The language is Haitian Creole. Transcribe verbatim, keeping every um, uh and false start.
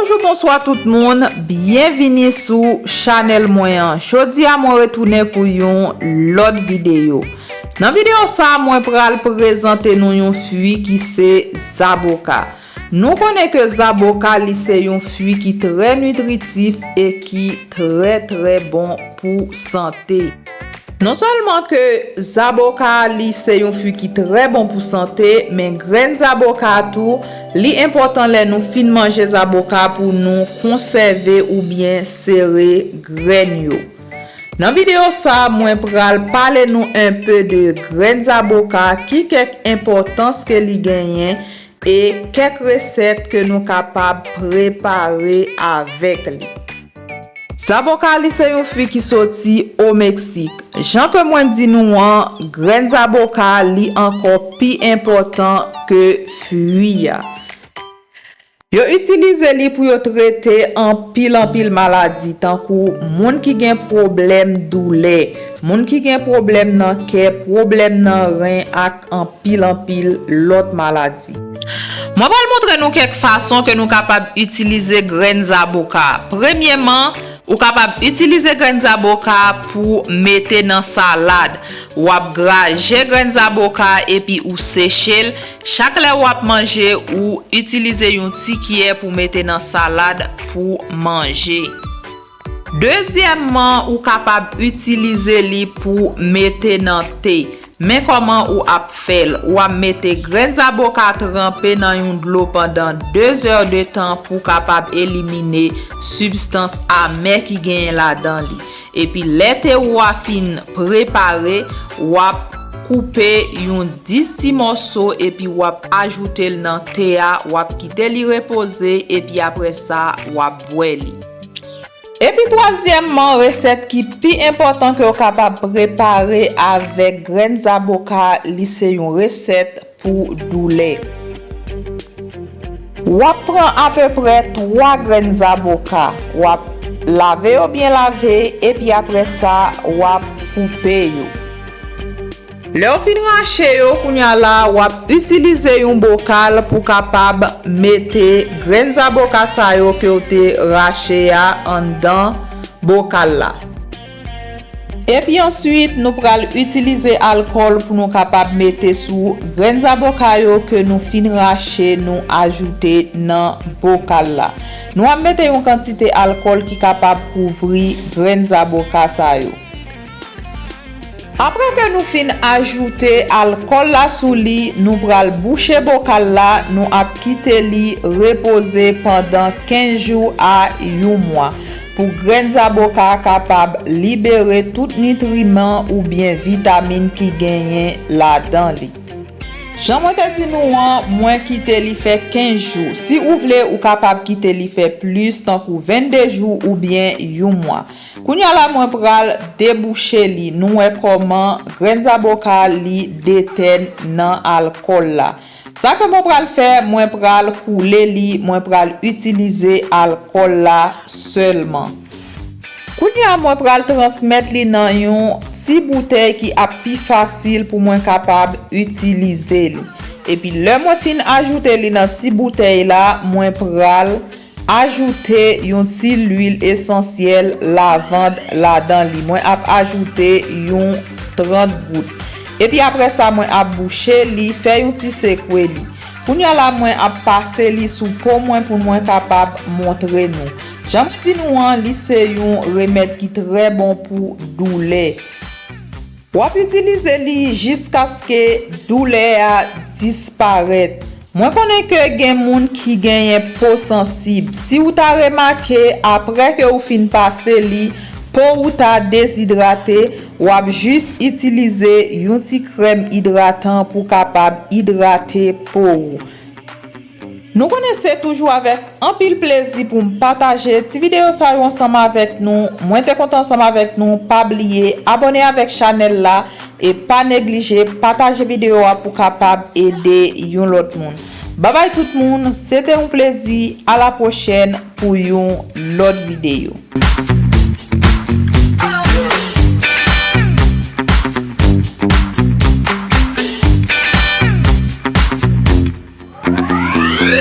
Bonjou, bonswa tout moun, byenvini sou chanèl mwen an. Jodi a mwen retounen pou yon lòt videyo. Nan videyo sa a, mwen pral prezante nou yon fwi ki se zaboka. Nou konnen ke zaboka li se yon fwi ki trè nitritif e ki trè trè bon pou sante. Non sèlman ke zaboka li se yon fwi ki trè bon pou sante, men grenn zaboka tou, li enpòtan lè nou fin manje zaboka pou nou konsève oubyen sere grenn yo. Nan videyo sa, mwen pral pale nou enpe de grenn zaboka, ki kèk enpòtans ke li genyen, e kèk resèt ke nou kapab prepare avèk li. Zaboka li se yon fwi ki soti o Meksik. Jan ke mwen di nou an, grenn zaboka li ankò pi enpòtan ke fwi a. Yo itilize li pou yo trete anpil anpil maladi, tankou moun ki gen pwoblèm doulè, moun ki gen pwoblèm nan kè, pwoblèm nan ren ak anpil anpil lòt maladi. Mwen pral montre nou kèk fason ke nou kapab itilize grenn zaboka. Premyèman, ou kapab itilize grenn zaboka pou mete nan salad. W ap graje grenn zaboka epi ou seche l. Chak lè w ap manje, ou itilize yon ti kiyè pou mete nan salad pou manje. Dezyèmman, ou kapab itilize li pou mete nan te. Men kòman ou ap fè l. Ou ap mete grenn zaboka tranpe nan yon dlo pandan de zè de tan pou kapab elimine sibstans amè ki genyen ladan li. Epi lè te ou a fin prepare, w ap koupe yon dis ti mòso epi w ap ajoute l nan te a, w ap kite li repoze epi apre sa, w ap bwè li. Epi twazyèmman, resèt ki pi enpòtan ke w kapab prepare avèk grenn zaboka, li se yon resèt pou doulè. W ap pran apeprè twa grenn zaboka, w ap lave yo byen lave, epi apre sa, w ap koupe yo. Lè w fin rache yo, kounye a la, w ap itilize yon bokal pou kapab mete grenn zaboka sa yo ke w te rache a anndan bokal la. Epi answit, nou pral itilize alkòl pou nou kapab mete sou grenn zaboka yo ke nou fin rache, nou ajoute nan bokal la. Nou ap mete yon kantite alkòl ki kapab kouvri grenn zaboka sa yo. Apre ke nou fin ajoute alkòl la sou li, nou pral bouche bokal la, nou ap kite li repoze pandan kenz jou a yon mwa, pou grenn zaboka kapab libere tout nitriman oubyen vitamin ki genyen ladan li. Jan mwen te di nou an, mwen kite li fè kenz jou. Si ou vle, ou kapab kite li fè plis, tankou vennde jou oubyen yon mwa. Kounye a la, mwen pral debouche li. Nou wè kòman grenn zaboka li detèn nan alkòl la. Sa ke mwen pral fè, mwen pral koule li, mwen pral itilize alkòl la sèlman. Kounye a, mwen pral transmèt li nan yon ti boutèy ki ap pi fasil pou mwen kapab itilize li. Epi lè mwen fin ajoute li nan ti boutèy la, mwen pral ajoute yon ti lwil esansyèl lavand ladan li. Mwen ap ajoute yon trant gout. Epi apre sa, mwen ap bouche li, fè yon ti sekwe li. Kounye a la, mwen ap pase li sou po mwen pou mwen kapab montre nou. Jan mwen di nou an, li se yon remèd ki trè bon pou doulè. W ap itilize li jiskaske doulè a disparèt. Mwen konnen ke gen moun ki genyen po sansib. Si w ta remake, apre ke w fin pase li, po ou ta dezidrate, w ap jis itilize yon ti krèm idratan pou kapab idrate po ou. Nou konnen se toujou avèk anpil plezi pou m pataje ti videyo sa yo ansanm avèk nou. Mwen te kontan ansanm avèk nou. Pa bliye abòne avèk chanèl la e pa neglije pataje videyo a pou kapab ede yon lòt moun. Babay tout moun, se te yon plezi. A la pwochèn pou yon lòt videyo.